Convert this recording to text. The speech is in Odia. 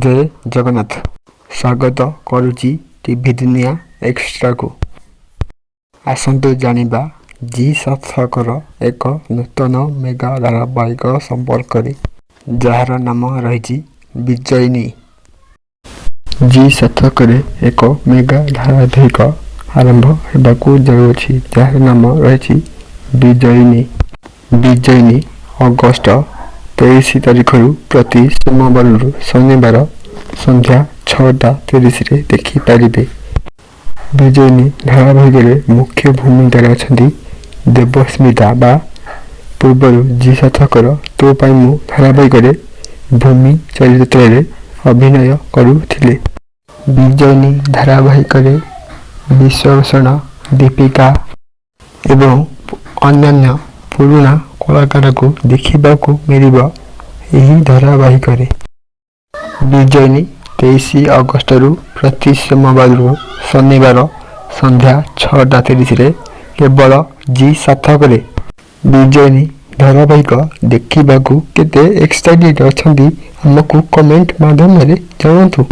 ଜୟ ଜଗନ୍ନାଥ। ସ୍ୱାଗତ କରୁଛି ଟିଭି ଦୁନିଆ ଏକ୍ସଟ୍ରାକୁ। ଆସନ୍ତୁ ଜାଣିବା ଜି ସାର୍ଥକର ଏକ ନୂତନ ମେଗା ଧାରାବାହିକ ସମ୍ପର୍କରେ, ଯାହାର ନାମ ରହିଛି ବିଜୟିନୀ। ଜି ସାର୍ଥକରେ ଏକ ମେଗା ଧାରାବାହିକ ଆରମ୍ଭ ହେବାକୁ ଯାଉଅଛି, ଯାହାର ନାମ ରହିଛି ବିଜୟିନୀ। ବିଜୟିନୀ ଅଗଷ୍ଟ 23 ତାରିଖରୁ ପ୍ରତି ସୋମବାରରୁ ଶନିବାର ସନ୍ଧ୍ୟା 6:30ରେ ଦେଖିପାରିବେ। ବିଜୟିନୀ ଧାରାବାହିକରେ ମୁଖ୍ୟ ଭୂମିକାରେ ଅଛନ୍ତି ଦେବସ୍ମିତା ବା ପୂର୍ବରୁ ଜି ସାର୍ଥକର ତୋ ପାଇଁ ମୁଁ ଧାରାବାହିକରେ ଭୂମି ଚରିତ୍ରରେ ଅଭିନୟ କରୁଥିଲେ। ବିଜୟିନୀ ଧାରାବାହିକରେ ବିଶ୍ୱଭୂଷଣ, ଦୀପିକା ଏବଂ ଅନ୍ୟାନ୍ୟ ପୁରୁଣା କଳାକାରଙ୍କୁ ଦେଖିବାକୁ ମିଳିବ ଏହି ଧାରାବାହିକରେ। ବିଜୟିନୀ 23 ଅଗଷ୍ଟରୁ ପ୍ରତି ସୋମବାରରୁ ଶନିବାର ସନ୍ଧ୍ୟା 6:30ରେ କେବଳ ଜି ସାର୍ଥକରେ। ବିଜୟିନୀ ଧାରାବାହିକ ଦେଖିବାକୁ କେତେ ଏକ୍ସାଇଟେଡ୍ ଅଛନ୍ତି, ଆମକୁ କମେଣ୍ଟ ମାଧ୍ୟମରେ ଜଣାନ୍ତୁ।